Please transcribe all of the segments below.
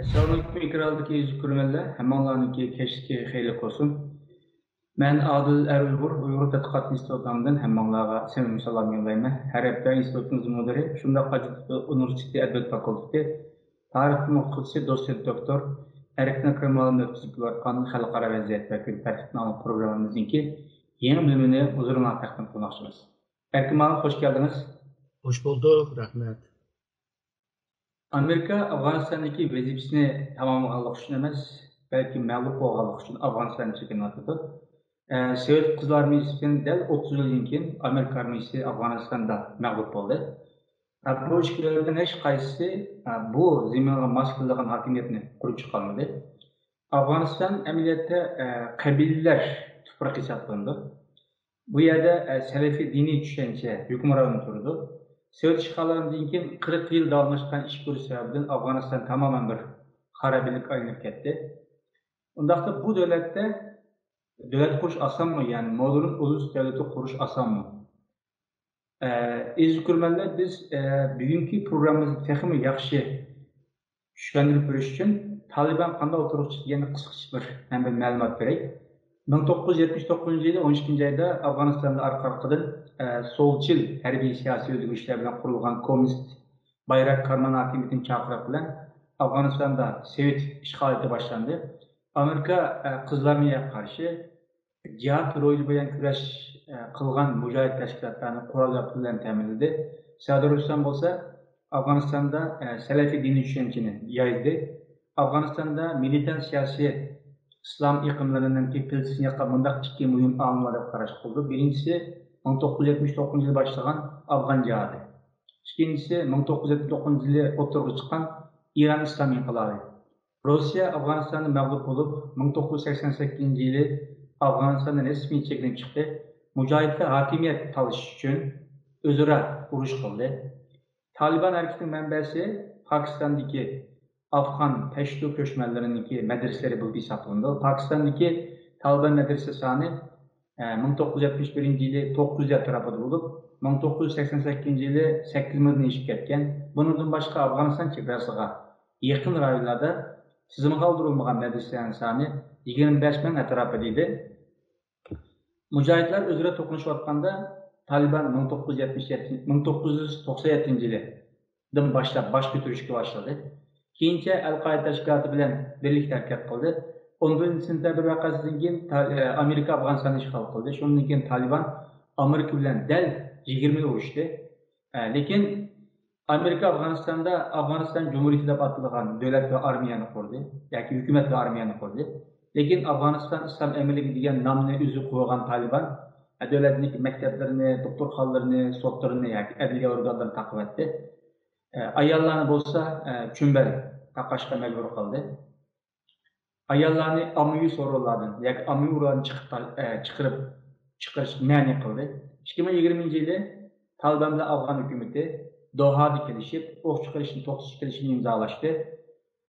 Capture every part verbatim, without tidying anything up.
ئەسسالامۇئەلەيكۇم، ئېكرانلىقى يۈز كۆرۈرمەنلەر، ھەممىڭلارنىڭكى كەچلىكى خەيرلىك بولسۇن. مەن ئادىل ئەر ئۇيغۇر، ئۇيغۇر تەتقىقات ئىنستىتۇتى نامىدىن ھەممىڭلارغا سەمىمىي سالام يوللايمەن. ھەر ھەپتە ئىنستىتۇتىمىز مۇدىرى، شۇنداق ئۇنىۋېرسىتېتى ئەدەبىيات فاكۇلتېتى تارىخ ئوقۇتقۇچىسى، دوتسېنت دوكتور ئەركىن ئەكرەم مۇئەللىم ئۆتكۈزۈپ كېلىۋاتقان خەلقئارا ۋەزىيەت ۋە كۈن تەرتىپى ناملىق پروگراممىمىزنىڭكى يېڭى بۆلۈمىنى ھۇزۇرۇڭلارغا تەقدىم قىلماقچىمىز. ئەركىن مۇئەللىم، خوش كەلدىڭىز. خوش بولدۇق، رەھمەت. ئامېرىكا ئافغانىستاندىكى ۋەزىپىسىنى تاماملىغانلىقى ئۈچۈن ئەمەس، بەلكى مەغلۇپ بولغانلىقى ئۈچۈن ئافغانىستاندىن چېكىنىۋاتىدۇ. ئە، سوۋېت قىزىل ئارمىيىسىدىن دەل ئوتتۇز يىلدىن كېيىن ئامېرىكا ئارمىيىسى ئافغانىستاندا مەغلۇپ بولدى. ئە، بۇ ئىككىلىنىڭ ھېچ قايسىسى، ئە، بۇ زېمىنغا ماس كېلىدىغان ھاكىمىيەتنى قۇرۇپ چىقالمىدى. ئافغانىستان ئەمەلىيەتتە، ئە، قەبىلىلەر تۇپرىقى ھېسابلىنىدۇ. بۇ يەردە، ئە، سەلەفىي دىنىي چۈشەنچە ھۆكۈمران تۇرىدۇ. سوۋېت ئىشغالىدىن كېيىن قىرىق يىل داۋاملاشقان ئىچ ئۇرۇش سەۋەبىدىن ئافغانىستان تامامەن بىر خارابىلىككە ئايلىنىپ كەتتى. ئۇنداقتا بۇ دۆلەتتە دۆلەت قۇرۇش ئاسانمۇ؟ يەنى مودېرن ئۇلۇس دۆلىتى قۇرۇش ئاسانمۇ؟ ئە، ئەزىز كۆرۈرمەنلەر، بىز، ئە، بۈگۈنكى پروگراممىمىزنى تېخىمۇ ياخشى چۈشەندۈرۈپ بېرىش ئۈچۈن تالىبان قانداق ئوتتۇرىغا چىقتى دېگەننى قىسقىچە بىر، مەن بىر مەلۇمات بېرەي. مىڭ توققۇز يۈز يەتمىش توققۇزىنچى يىلى ئون ئىككىنچى ئايدا ئافغانىستاندا ئارقا-ئارقىدىن، ئە، سولچىل ھەربىي سىياسىي ئۆزگىرىشلەر بىلەن قۇرۇلغان كوممۇنىست بايراك كارمان ھاكىمىيىتىنى چاقىرىق بىلەن ئافغانىستاندا سوۋېت ئىشغالىيىتى باشلاندى. ئامېرىكا، ئە، قىزىل ئارمىيەگە قارشى جىھاد رولى بىلەن كۈرەش، ئە، قىلغان مۇجاھىد تەشكىلاتلارنى قورال-ياپقۇ بىلەن تەمىنلىدى. سەدۇر ھۈسەن بولسا ئافغانىستاندا، ئە، سەلەفىي دىنىي چۈشەنچىنى يايدى. ئافغانىستاندا مىلىتانت سىياسىي ئىسلام ئېقىملىرىنىڭكى پىلتىسىنى ياققان مۇنداق ئىككى مۇھىم ئامىل بار دەپ قاراشقا بولىدۇ. بىرىنچىسى، مىڭ توققۇز يۈز يەتمىش توققۇزىنچى يىلى باشلىغان ئافغان جىھادى. ئىككىنچىسى، مىڭ توققۇز يۈز يەتمىش توققۇزىنچى يىلى ئوتتۇرىغا چىققان ئىران ئىسلام ئىنقىلابى. روسىيە ئافغانىستاندا مەغلۇپ بولۇپ، مىڭ توققۇز يۈز سەكسەن سەككىزىنچى يىلى ئافغانىستاندىن رەسمىي چېكىنىپ چىقتى. مۇجاھىدلار ھاكىمىيەت تالىشىش ئۈچۈن ئۆزئارا ئۇرۇش قىلدى. تالىبان ھەرىكىتىنىڭ مەنبەسى پاكىستاندىكى ئافغان پەشتۇ كۆچمەنلىرىنىڭكى مەدرىسىلىرى بولۇپ ھېسابلىنىدۇ. پاكىستاندىكى تالىبان مەدرىسە سانى، ئە، مىڭ توققۇز يۈز يەتمىش بىرىنچى يىلى توققۇز يۈز ئەتراپىدا بولۇپ، مىڭ توققۇز يۈز سەكسەن سەككىزىنچى يىلى سەككىز مىڭدىن ئېشىپ كەتكەن. بۇنىڭدىن باشقا، ئافغانىستان چېگراسىغا يېقىن رايونلاردا تىزىمغا ئالدۇرۇلمىغان مەدرىسىلەرنىڭ سانى يىگىرمە بەش مىڭ ئەتراپىدا ئىدى. مۇجاھىدلار ئۆزئارا توقۇنۇشۇۋاتقاندا، تالىبان مىڭ توققۇز يۈز يەتمىش يەتتە، مىڭ توققۇز يۈز توقسان يەتتىنچى يىلىدىن باشلاپ باش كۆتۈرۈشكە باشلىدى. كېيىنچە ئەل-قائىدە تەشكىلاتى بىلەن بىرلىكتە ھەرىكەت قىلدى. ئون بىرىنچى سېنتەبىر ۋەقەسىدىن كېيىن تا-، ئە، ئامېرىكا ئافغانىستاننى ئىشغال قىلدى. شۇندىن كېيىن تالىبان ئامېرىكا بىلەن دەل يىگىرمە يىل ئۇرۇشتى. ئە، لېكىن ئامېرىكا ئافغانىستاندا ئافغانىستان جۇمھۇرىيىتى دەپ ئاتىلىدىغان دۆلەت ۋە ئارمىيەنى قۇردى، ياكى ھۆكۈمەت ۋە ئارمىيەنى قۇردى. لېكىن ئافغانىستان ئىسلام ئەمىرلىكى دېگەن نامنى ئۆزى قويغان تالىبان، ئە، دۆلەتنىڭكى مەكتەپلىرىنى، دوختۇرخانىلىرىنى، سوتلىرىنى ياكى ئەدلىيە ئورگانلىرىنى تاقىۋەتتى. ئە، ئاياللارنى بولسا، ئە، چۈمبەل تاقاشقا مەجبۇر قىلدى. ئاياللارنى ئاممىۋى سورۇنلاردىن ياكى ئاممىۋى ئورۇنلاردىن چىقىپ، ئە، چىقىرىپ، چىقىرىش مەنئى قىلدى. ئىككى مىڭ يىگىرمىنچى يىلى تالىبان بىلەن ئافغان ھۆكۈمىتى دوھادا كېلىشىپ، ئوق چىقىرىشنى توختىتىش كېلىشىمىنى ئىمزالاشتى.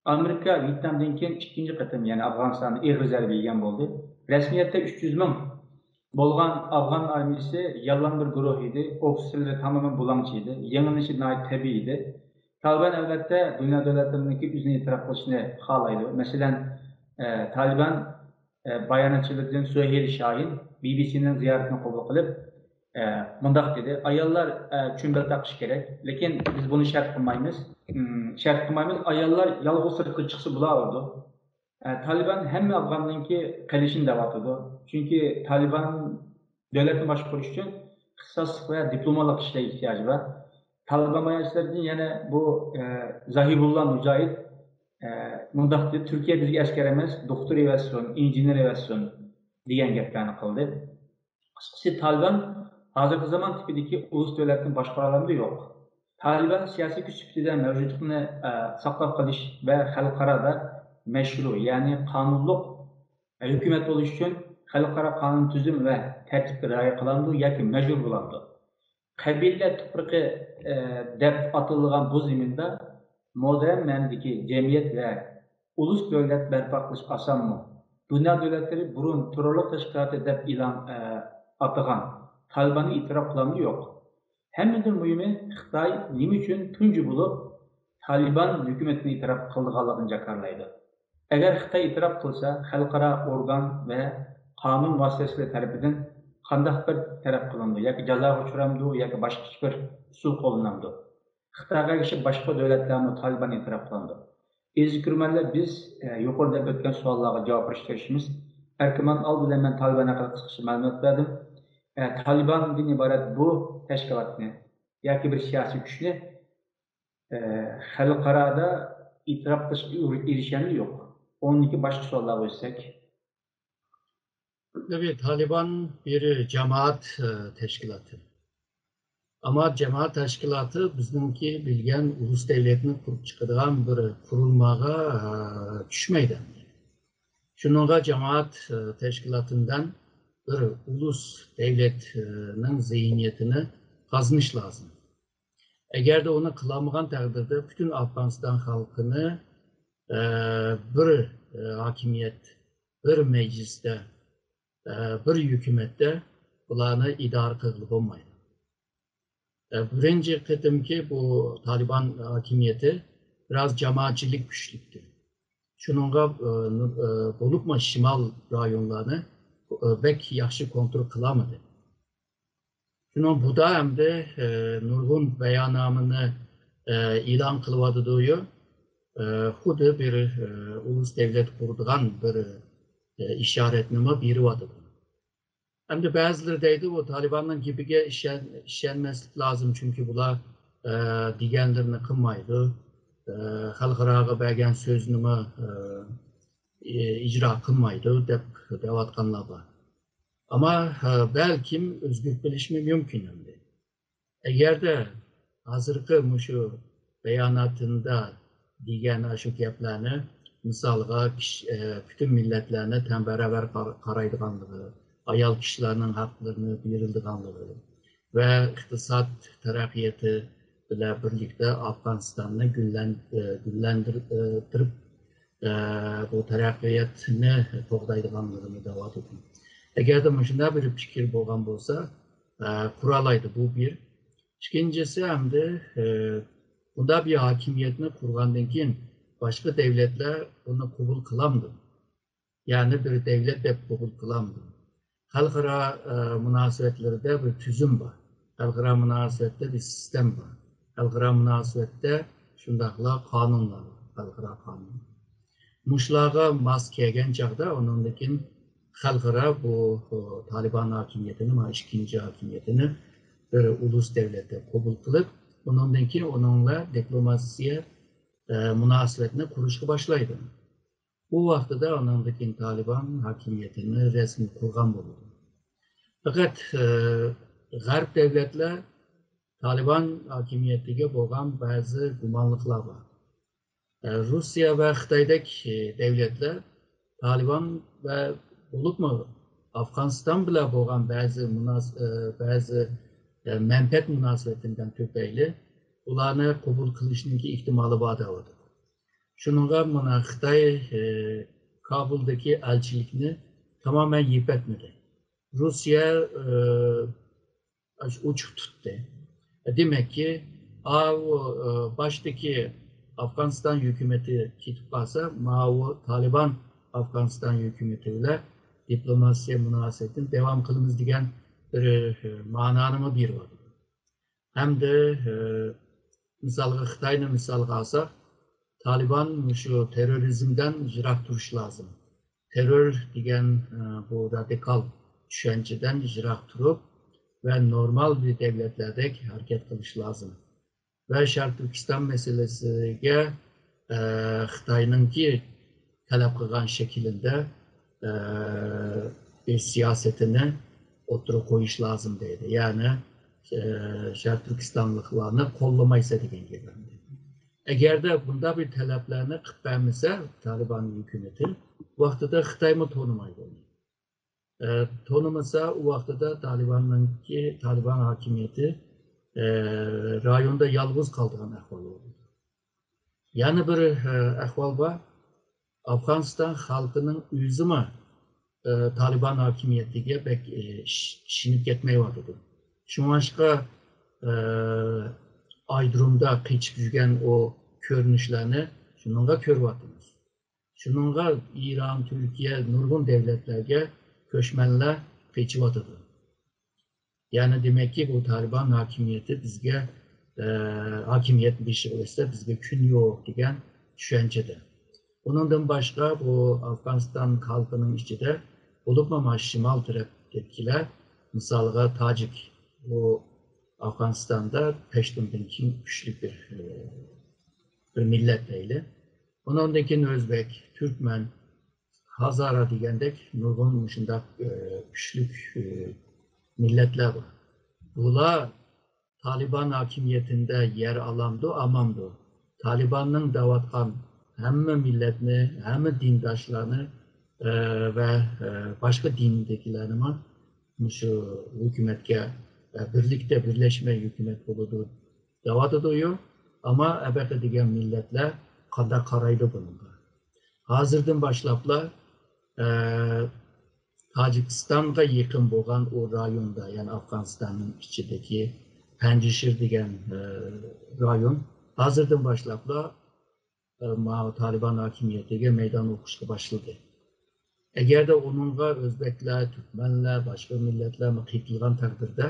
ئامېرىكا ۋيېتنامدىن كېيىن ئىككىنچى قېتىم، يەنى ئافغانىستاندا ئېغىر زەربە يېگەن بولدى. رەسمىيەتتە ئۈچ يۈز مىڭ بولغان ئافغان ئارمىيىسى يالان بىر گۇرۇھ ئىدى، ئوفىتسېرلىرى تامامەن بۇلاڭچى ئىدى، يېڭىلىشى ناھايىتى تەبىئىي ئىدى. تالىبان، ئەلۋەتتە، دۇنيا دۆلەتلىرىنىڭكى ئۆزىنى ئېتىراپ قىلىشىنى خالايدۇ. مەسىلەن، ئە، تالىبان، ئە، باياناتچىلىرىدىن سۆھەيل شاھىن بى بى سىنىڭ زىيارىتىنى قوبۇل قىلىپ، ئە، مۇنداق دېدى: «ئاياللار، ئە، چۈمبەل تاقىشى كېرەك، لېكىن بىز بۇنى شەرت قىلمايمىز. م، شەرت قىلمايمىز، ئاياللار يالغۇز سىرتقا چىقسا بولاۋېرىدۇ.» ئە، تالىبان ھەممە ئافغاننىڭكى قېلىشىنى دەۋاتىدۇ. چۈنكى تالىبان دۆلەتنى باشقۇرۇش ئۈچۈن ئىختىساسلىق ۋە دىپلوماتلىق كىشىلەرگە ئېھتىياجى بار. تالىبان باياناتچىلىرىدىن يەنە بۇ، ئە، زاھىبۇللا مۇجاھىد، ئە، مۇنداق دېدى: «تۈركىيە بىزگە ئەسكەر ئەمەس، دوختۇر ئەۋەتسۇن، ئىنژېنېر ئەۋەتسۇن» دېگەن گەپلەرنى قىلدى. قىسقىسى، تالىبان ھازىرقى زامان تىپىدىكى ئۇلۇس دۆلەتنى باشقۇرالامدۇ؟ يوق. تالىبان سىياسىي كۈچ سۈپىتىدە مەۋجۇتلۇقىنى، ئە، ساقلاپ قېلىش ۋە خەلقئارادا مەشرۇ، يەنى قانۇنلۇق، ئە، ھۆكۈمەت بولۇش ئۈچۈن خەلقئارا قانۇن تۈزۈم ۋە تەرتىپكە رىئايە قىلامدۇ ياكى مەجبۇر بولامدۇ؟ قەبىلە تۇپرىقى، ئە، دەپ ئاتىلىدىغان بۇ زېمىندا مودېرن مەنىدىكى جەمئىيەت ۋە ئۇلۇس دۆلەت بەرپا قىلىش ئاسانمۇ؟ دۇنيا دۆلەتلىرى بۇرۇن تېررورلۇق تەشكىلاتى دەپ ئېلان، ئە، ئاتىغان تالىباننى ئېتىراپ قىلامدۇ؟ يوق. ھەممىدىن مۇھىمى، خىتاي نېمە ئۈچۈن تۇنجى بولۇپ تالىبان ھۆكۈمىتىنى ئېتىراپ قىلىدىغانلىقىنى جاكارلايدۇ. ئەگەر خىتاي ئېتىراپ قىلسا، خەلقئارا ئورگان ۋە قانۇن مۇئەسسەسىلىرى تەرىپىدىن قانداق بىر تەرەپ قىلىنىدۇ ياكى جازاغا ئۇچرامدۇ ياكى باشقىچە بىر ئۇسۇل قوللىنامدۇ؟ خىتايغا ئەگىشىپ باشقا دۆلەتلەرمۇ تالىبان ئېتىراپ قىلامدۇ؟ ئەزىز كۆرۈرمەنلەر، بىز، ئە، يۇقىرىدا ئۆتكەن سوئاللارغا جاۋاب بېرىشكە تىرىشىمىز. ئەركىمان، ئالدى بىلەن مەن تالىبان ھەققىدە قىسقىچە مەلۇمات بەردىم. ئە، تالىباندىن ئىبارەت بۇ تەشكىلاتنى ياكى بىر سىياسىي كۈچنى، ئە، خەلقئارادا ئېتىراپ قىلىشقا ئېرىشەمدۇ؟ يوق. ئۇنىڭدىن كېيىن باشقا سوئاللارغا ئۆتسەك. تەبىئىي، تالىبان بىر جامائەت، ئە، تەشكىلاتى. ئەمما جامائەت تەشكىلاتى بىزنىڭكى بىلگەن ئۇلۇس دەۋلەتنى قۇرۇپ چىقىدىغان بىر قۇرۇلمىغا، ئە، چۈشمەيدۇ. شۇنىڭغا جامائەت، ئە، تەشكىلاتىدىن بىر ئۇلۇس دەۋلەتنىڭ زېھنىيىتىنى قازىنىش لازىم. ئەگەردە ئۇنى قىلالمىغان تەقدىردە پۈتۈن ئافغانىستان خەلقىنى، ئە، بىر، ئە، ھاكىمىيەت، بىر مەجلىستە، ئە، بىر ھۆكۈمەتتە بۇلارنى ئىدارە قىلغىلى بولمايدۇ. ئە، بىرىنچى قېتىمكى بۇ تالىبان ھاكىمىيىتى بىراز جامائەتچىلىك كۈچلۈكتى. شۇنىڭغا، ئە، نۇ-، ئە، بولۇپمۇ شىمال رايونلارنى، ئە، بەك ياخشى كونترول قىلالمىدى. شۇنىڭ بۇدا ئەمدى، ئە، نۇرغۇن باياننامىنى، ئە، ئېلان قىلىۋاتىدۇ. ئە، خۇددى بىر، ئە، ئۇلۇس دەۋلەت قۇرىدىغان بىر، ئە، ئىشارەتنىمۇ بېرىۋاتىدۇ. ئەمدى بەزىلىرى دەيدۇ، بۇ تالىباننىڭ گېپىگە ئىشەن-، ئىشەنمەسلىك لازىم، چۈنكى بۇلار، ئە، دېگەنلىرىنى قىلمايدۇ، ئە، خەلقئاراغا بەرگەن سۆزنىمۇ، ئە، ئى-، ئىجرا قىلمايدۇ دەپ دەۋاتقانلار بار. ئەمما، ئە، بەلكىم ئۆزگىرىپ قېلىشىمۇ مۇمكىن ئەمدى. ئەگەردە ھازىرقى مۇشۇ باياناتىندا دېگەن ئاشۇ گەپلەرنى، مىسالغا، كىش-، ئە، پۈتۈن مىللەتلەرنى تەڭ باراۋەر قار-، قارايدىغانلىقى، ئايال كىشىلەرنىڭ ھەقلىرىنى بېرىلىدىغانلىقى ۋە ئىقتىساد تەرەققىياتى بىلەن بىرلىكتە ئافغانىستاننى گۈللەن-، ئە، گۈللەندۈر-، ئە، دۈرۈپ، ئە، بۇ تەرەققىياتنى قوغدايدىغانلىقىنى دەۋاتىدۇ. ئەگەردە مۇشۇنداق بىر پىكىر بولغان بولسا، ئە، قۇرالايدۇ. بۇ بىر. ئىككىنچىسى، ئەمدى، ئە، بۇنداق بىر ھاكىمىيەتنى قۇرغاندىن كېيىن باشقا دەۋلەتلەر بۇنى قوبۇل قىلامدۇ؟ يەنى بىر دەۋلەت دەپ قوبۇل قىلامدۇ؟ خەلقئارا، ئە، مۇناسىۋەتلىرىدە بىر تۈزۈم بار. خەلقئارا مۇناسىۋەتتە بىر سىستېما بار. خەلقئارا مۇناسىۋەتتە شۇنداقلا قانۇنلار بار، خەلقئارا قانۇن. مۇشۇلارغا ماس كەلگەن چاغدا ئۇنىڭدىن كېيىن خەلقئارا بۇ، ئۇ، تالىبان ھاكىمىيىتىنى، مانا ئىككىنچى ھاكىمىيىتىنى بىر ئۇلۇس دەۋلەت دەپ قوبۇل قىلىپ، ئۇنىڭدىن كېيىن ئۇنىڭ بىلەن دىپلوماتىيە، ئە، مۇناسىۋەتنى قۇرۇشقا باشلايدۇ. بۇ ۋاقتىدا ئۇنىڭدىن كېيىن تالىبان ھاكىمىيىتىنى رەسمىي قۇرغان بولىدۇ. پەقەت، ئە، غەرب دەۋلەتلەر تالىبان ھاكىمىيىتىگە بولغان بەزى گۇمانلىقلار بار. ئە، روسىيە ۋە خىتايدەك، ئە، دەۋلەتلەر تالىبان ۋە بولۇپمۇ ئافغانىستان بىلەن بولغان بەزى مۇناس-، ئە، بەزى، ئە، مەنپەئەت مۇناسىۋەتلىرىدىن تۈپەيلى ئۇلارنى قوبۇل قىلىشنىڭكى ئېھتىمالى بار دەۋاتىدۇ. شۇنىڭغا مانا خىتاي، ئە، كابۇلدىكى ئەلچىلىكنى تامامەن يېپىۋەتمىدى. روسىيە، ئە، ئاشۇ ئوچۇق تۇتتى. دېمەككى، ئاۋۇ، ئە، باشتىكى ئافغانىستان ھۆكۈمىتى كېتىپ قالسا، ماۋۇ تالىبان ئافغانىستان ھۆكۈمىتى بىلەن دىپلوماتىيە مۇناسىۋىتىنى داۋام قىلىمىز دېگەن بىر، ئە، مانانىمۇ بېرىۋاتىدۇ. ھەمدە، ئە، مىسالغا خىتاينى مىسالغا ئالساق، تالىبان مۇشۇ تېررورىزمدىن يىراق تۇرۇش لازىم. تېررور دېگەن، ئە، بۇ رادىكال چۈشەنچىدىن يىراق تۇرۇپ ۋە نورمال بىر دەۋلەتلەردەك ھەرىكەت قىلىش لازىم. ۋە شەرقىي تۈركىستان مەسىلىسىگە، ئە، خىتاينىڭكى تەلەپ قىلغان شەكلىدە، ئە، بىر سىياسىتىنى ئوتتۇرىغا قويۇش لازىم دەيدۇ. يەنى، ئە، شەرقىي تۈركىستانلىقلارنى قوللىمايسەن دېگەن گەپ. ئەگەردە بۇنداق بىر تەلەپلەرنى قىلىپ بەرمىسە تالىبان ھۆكۈمىتى، ۋاقتىدا خىتايمۇ تونۇمايدۇ ئۇنى. ئە، تونۇمىسا، ئۇ ۋاقتىدا تالىباننىڭكى، تالىبان ھاكىمىيىتى، ئە، رايوندا يالغۇز قالىدىغان ئەھۋال بولىدۇ. يەنە بىر، ئە، ئەھۋال بار. ئافغانىستان خەلقىنىڭ ئۆزىمۇ، ئە، تالىبان ھاكىمىيىتىگە بەك، ئە، ئىش-، ئىشىنىپ كەتمەيۋاتىدۇ. شۇڭلاشقا، ئە، ئايرودرومدا قېچىپ يۈرگەن ئۇ كۆرۈنۈشلەرنى شۇنىڭغا كۆرۈۋاتىمىز. شۇنىڭغا ئىران، تۈركىيە، نۇرغۇن دۆلەتلەرگە كۆچمەنلەر قېچىۋاتىدۇ. يەنى دېمەككى، بۇ تالىبان ھاكىمىيىتى بىزگە، ئە، ھاكىمىيەت بېشىغا ئۆتسە، بىزگە كۈن يوق دېگەن چۈشەنچىدە. ئۇنىڭدىن باشقا، بۇ ئافغانىستان خەلقىنىڭ ئىچىدە، بولۇپمۇ مانا شىمال تەرەپتىكىلەر، مىسالغا تاجىك، بۇ ئافغانىستاندا پەشتۇندىن كېيىن كۈچلۈك بىر، ئە، بىر مىللەت دەيلى. ئۇنىڭدىن كېيىن ئۆزبەك، تۈركمەن، ھازارا دېگەندەك نۇرغۇن مۇشۇنداق، ئە، كۈچلۈك، ئە، مىللەتلەر بار. بۇلار تالىبان ھاكىمىيىتىندە يەر ئالامدۇ، ئالمامدۇ؟ تالىباننىڭ دەۋاتقان ھەممە مىللەتنى، ھەممە دىنداشلارنى، ئە، ۋە، ئە، باشقا دىندىكىلەرنىمۇ مۇشۇ ھۆكۈمەتكە، ئە، بىرلىكتە بىرلەشمە ھۆكۈمەت بولىدۇ دەۋاتىدۇ. ئەمما ئەبەقە دېگەن مىللەتلەر قانداق قارايدۇ بۇنىڭغا؟ ھازىردىن باشلاپلا، ئە، تاجىكىستانغا يېقىن بولغان ئۇ رايوندا، يەنى ئافغانىستاننىڭ ئىچىدىكى پەنجشىر دېگەن، ئە، رايون ھازىردىن باشلاپلا، ئە، ماۋۇ تالىبان ھاكىمىيىتىگە مەيدان ئوقۇشقا باشلىدى. ئەگەردە ئۇنىڭغا ئۆزبەكلەر، تۈركمەنلەر، باشقا مىللەتلەرمۇ قېتىلغان تەقدىردە،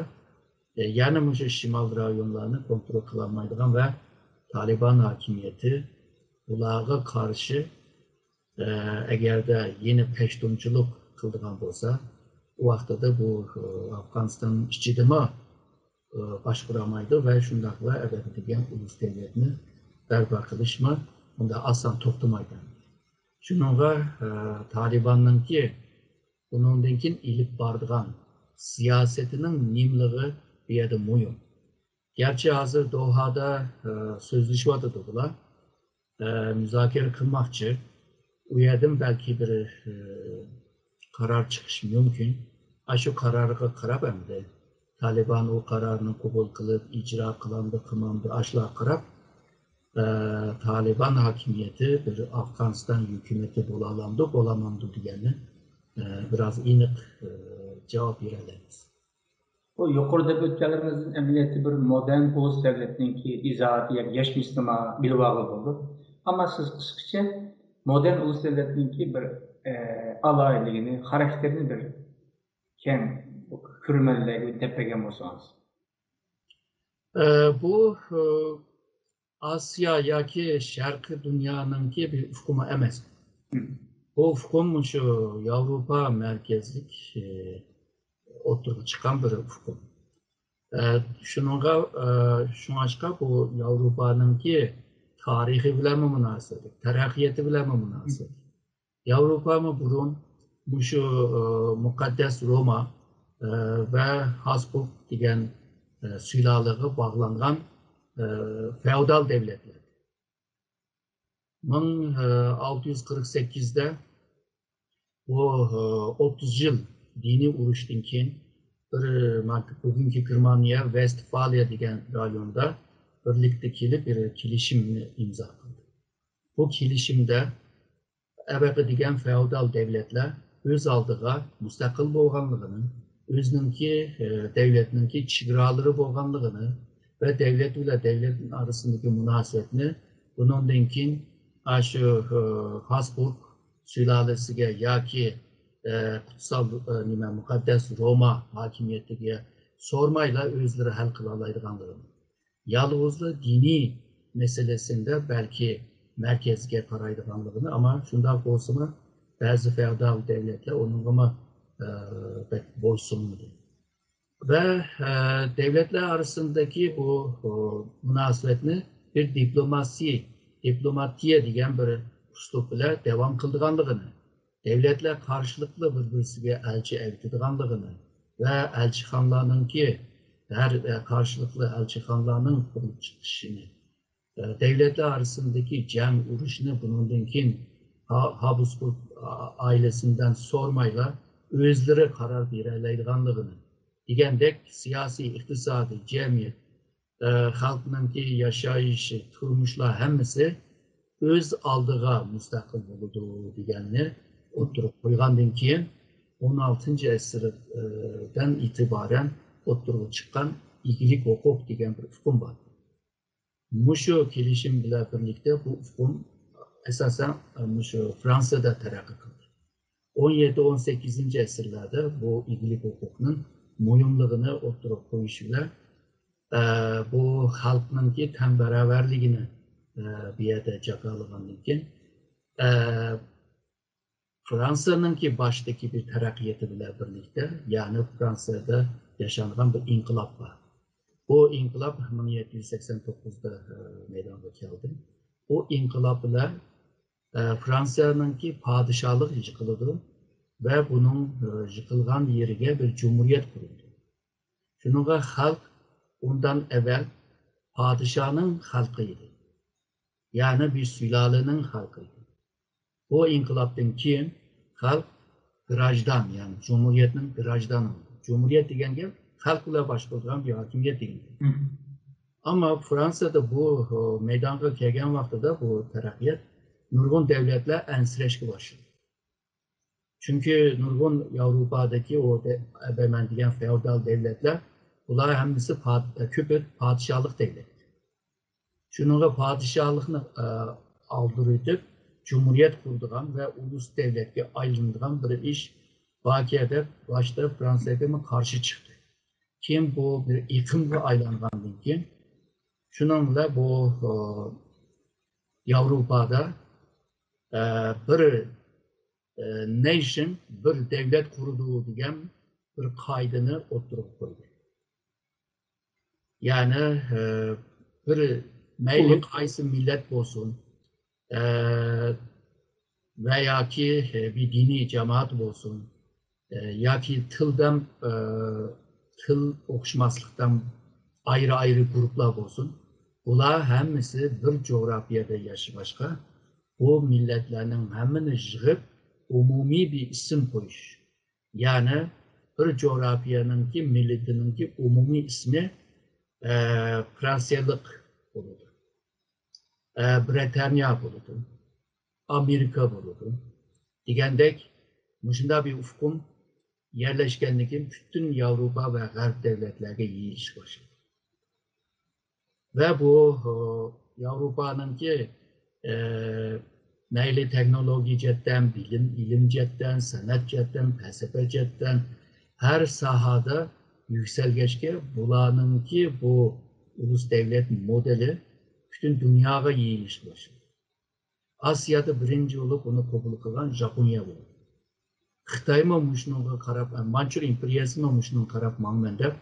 ئە، يەنە مۇشۇ شىمال رايونلارنى كونترول قىلالمايدىغان ۋە تالىبان ھاكىمىيىتى بۇلارغا قارشى، ئە، ئەگەردە يەنە پەشتۇنچىلىق قىلىدىغان بولسا، ئۇ ۋاقتىدا بۇ، ئە، ئافغانىستان ئىچىدىمۇ، ئە، باشقۇرالمايدۇ ۋە شۇنداقلا ئەبەدىي دېگەن ئۇلۇس دۆلەتنى بەرپا قىلىشمۇ ئۇنداق ئاسان توختىمايدۇ. شۇنىڭغا، ئە، تالىباننىڭكى بۇنىڭدىن كېيىن ئېلىپ بارىدىغان سىياسىتىنىڭ نېمىلىقى بۇ يەردە مۇھىم. گەرچە ھازىر دوھادا، ئە، سۆزلىشىۋاتىدۇ بۇلار، ئە، مۇزاكىرە قىلماقچى. ئۇ يەردىن بەلكى بىر، ئە، قارار چىقىشى مۇمكىن. ئاشۇ قارارغا قاراپ ئەمدى تالىبان ئۇ قارارنى قوبۇل قىلىپ، ئىجرا قىلامدۇ، قىلمامدۇ، ئاشۇلارغا قاراپ، ئە، تالىبان ھاكىمىيىتى بىر ئافغانىستان ھۆكۈمىتى بولالامدۇ، بولالمامدۇ دېگەننى، ئە، بىراز ئېنىق، ئە، جاۋاب بېرەلەيمىز. بۇ يۇقىرىدا ئۆتكەنلىرىمىزدىن ئەمەلىيەتتە بىر مودېرن ئۇلۇس دۆلەتنىڭكى ئىزاھاتى ياكى يەشمىسىنىمۇ بىلىۋالغىلى بولىدۇ. ئەمما سىز قىسقىچە مودېرن ئۇلۇس دۆلەتنىڭكى بىر، ئە، ئالاھىدىلىكىنى، خاراكتېرىنى بىر كەڭ كۆرۈرمەنلەرگە دەپ بەرگەن بولسىڭىز. ئە، بۇ، ئە، ئاسىيا ياكى شەرقىي دۇنيانىڭكى بىر ئۇقۇمى ئەمەس. مم. بۇ ئۇقۇم مۇشۇ ياۋروپا مەركەزلىك، ئى، ئوتتۇرىغا چىققان بىر ئۇقۇم. ئە، شۇنىڭغا، ئە، شۇڭلاشقا بۇ ياۋروپانىڭكى تارىخى بىلەنمۇ مۇناسىۋەتلىك، تەرەققىياتى بىلەنمۇ مۇناسىۋەتلىك. ياۋروپامۇ بۇرۇن مۇشۇ، ئى، مۇقەددەس روما، ئى، ۋە ھابسبۇرگ دېگەن، ئى، سۇلالىغا باغلانغان، ئى، فېئودال دۆلەتلەر. مىڭ ئالتە يۈز قىرىق سەككىزدە بۇ، ئى، ئوتتۇز يىل دىنىي ئۇرۇشتىن كېيىن بىر، مانا بۈگۈنكى گېرمانىيە ۋېستفالىيە دېگەن رايوندا بىرلىكتە كېلىپ بىر كېلىشىمنى ئىمزا قىلدى. بۇ كېلىشىمدە ئەبەقە دېگەن فېئودال دۆلەتلەر ئۆز ئالدىغا مۇستەقىل بولغانلىقىنى، ئۆزىنىڭكى، ئى، دۆلەتنىڭكى چېگرالىرى بولغانلىقىنى ۋە دۆلەت بىلەن دۆلەت ئارىسىدىكى مۇناسىۋەتنى بۇنىڭدىن كېيىن ئاشۇ، ئى، ھابسبۇرگ سۇلالىسىگە ياكى، ئى، قۇتسال، ئى، نېمە، مۇقەددەس روما ھاكىمىيىتىگە سورىمايلا ئۆزلىرى ھەل قىلالايدىغانلىقىنى، يالغۇزلا دىنىي مەسىلىسىندە بەلكى مەركەزگە قارايدىغانلىقىنى، ئەمما شۇنداق بولسىمۇ، بەزى فېئودال دۆلەتلەر ئۇنىڭغىمۇ، ئە، بەك بويسۇنمىدى. ۋە، ئە، دۆلەتلەر ئارىسىندىكى بۇ، ئۇ، مۇناسىۋەتنى بىر دىپلوماسىي، دىپلوماتىيە دېگەن بىر ئۇسلۇب بىلەن داۋام قىلىدىغانلىقىنى، دۆلەتلەر قارشىلىقلا بىر-بىرسىگە ئەلچى ئەۋېتىدىغانلىقىنى ۋە ئەلچىخانىلارنىڭكى ھەر، ئە، قارشىلىقلىق ئەلچىخانىلارنىڭ قۇرۇلۇپ چىقىشىنى، ئە، دۆلەتلەر ئارىسىندىكى جەڭ، ئۇرۇشنى بۇنىڭدىن كېيىن ھا-، ھابسبۇرگ ئا-، ئائىلىسىدىن سورىمايلا ئۆزلىرى قارار بېرەلەيدىغانلىقىنى دېگەندەك سىياسىي، ئىقتىسادىي، جەمئىيەت، ئە، خەلقنىڭكى ياشايىشى، تۇرمۇشلار ھەممىسى ئۆز ئالدىغا مۇستەقىل بولىدۇ دېگەننى ئوتتۇرىغا قويغاندىن كېيىن، ئون ئالتىنچى ئەسىردىن ئېتىبارەن ئوتتۇرىغا چىققان ئىگىلىك ھوقۇق دېگەن بىر ئۇقۇم بار. مۇشۇ كېلىشىم بىلەن بىرلىكتە بۇ ئۇقۇم ئاساسەن مۇشۇ فرانسىيەدە تەرەققىي قىلدى. ئون يەتتە، ئون سەككىزىنچى ئەسىرلەردە بۇ ئىگىلىك ھوقۇقنىڭ مۇھىملىقىنى ئوتتۇرىغا قويۇش بىلەن، ئە، بۇ خەلقنىڭكى تەڭ باراۋەرلىكىنى، ئە، بۇ يەردە جاكارلىغاندىن كېيىن، ئە، فرانسىيەنىڭكى باشتىكى بىر تەرەققىياتى بىلەن بىرلىكتە، يەنى فرانسىيەدە ياشانغان بىر ئىنقىلاب بار. بۇ ئىنقىلاب مىڭ يەتتە يۈز سەكسەن توققۇزدا، ئە، مەيدانغا كەلدى. بۇ ئىنقىلاب بىلەن، ئە، فرانسىيەنىڭكى پادىشاھلىق يىقىلىدۇ ۋە بۇنىڭ، ئە، يىقىلغان يېرىگە بىر جۇمھۇرىيەت قۇرۇلىدۇ. شۇنىڭغا خەلق ئۇندىن ئەۋۋەل پادىشاھنىڭ خەلقى ئىدى. يەنى بىر سۇلالىنىڭ خەلقى ئىدى. بۇ ئىنقىلابتىن كېيىن خەلق گراژدان، يەنى جۇمھۇرىيەتنىڭ گراژدانى بولدى. جۇمھۇرىيەت دېگەن گەپ خەلق بىلەن باشقۇرۇلغان بىر ھاكىمىيەت دېگەن گەپ. ئەمما فرانسىيەدە بۇ، ئۇ، مەيدانغا كەلگەن ۋاقتىدا بۇ تەرەققىيات نۇرغۇن دەۋلەتلەر ئەنسىرەشكە باشلىدى. چۈنكى نۇرغۇن ياۋروپادىكى ئۇ دە-، ئەبەمەن دېگەن فېئودال دەۋلەتلەر، بۇلار ھەممىسى پاد-، كۆپى پادىشاھلىق دەۋلەت. شۇنىڭغا پادىشاھلىقنى، ئە، ئالدۇرۇۋېتىپ، جۇمھۇرىيەت قۇرىدىغان ۋە ئۇلۇس دەۋلەتكە ئايلىنىدىغان بىر ئىش باركەن دەپ باشتا فرانسىيەگىمۇ قارشى چىقتى. كېيىن بۇ بىر ئېقىمغا ئايلانغاندىن كېيىن، شۇنىڭ بىلەن بۇ، ئە، ياۋروپادا، ئە، بىر، ئە، نېيشن، بىر دەۋلەت قۇرىدۇ دېگەن بىر قائىدىنى ئوتتۇرىغا قويدى. يەنى، ئە، بىر مەيلى قايسى مىللەت بولسۇن، ئە، ۋە ياكى، ئە، بىر دىنىي جامائەت بولسۇن، ئە، ياكى تىلدىن، ئە، تىل ئوخشىماسلىقتىن ئايرى-ئايرى گۇرۇپپىلار بولسۇن، بۇلار ھەممىسى بىر جۇغراپىيەدە ياشىغاچقا، بۇ مىللەتلەرنىڭ ھەممىنى يىغىپ، ئومۇمىي بىر ئىسىم قويۇش. يەنى بىر جۇغراپىيەنىڭكى مىللىتىنىڭكى ئومۇمىي ئىسمى، ئە، فرانسىيەلىك بولىدۇ. ئە، برىتانىيە بولىدۇ. ئامېرىكا بولىدۇ. دېگەندەك، مۇشۇنداق بىر ئۇقۇم يەرلەشكەندىن كېيىن پۈتۈن ياۋروپا ۋە غەرب دەۋلەتلەرگە يېيىلىشكە باشلىدى. ۋە بۇ، ئۇ، ياۋروپانىڭكى، ئە، مەيلى تېخنولوگىيە جەھەتتىن، بىلىم، ئىلىم جەھەتتىن، سەنئەت جەھەتتىن، پەلسەپە جەھەتتىن ھەر ساھەدە يۈكسەلگەچكە، بۇلارنىڭكى بۇ ئۇلۇس دەۋلەت مودېلى پۈتۈن دۇنياغا يېيىلىشكە باشلىدى. ئاسىيادا بىرىنچى بولۇپ ئۇنى قوبۇل قىلغان ژاپونىيە بولدى. خىتايمۇ مۇشۇنىڭغا قاراپ، مانچۇر ئىمپېرىيەسىمۇ مۇشۇنىڭغا قاراپ ماڭىمەن دەپ،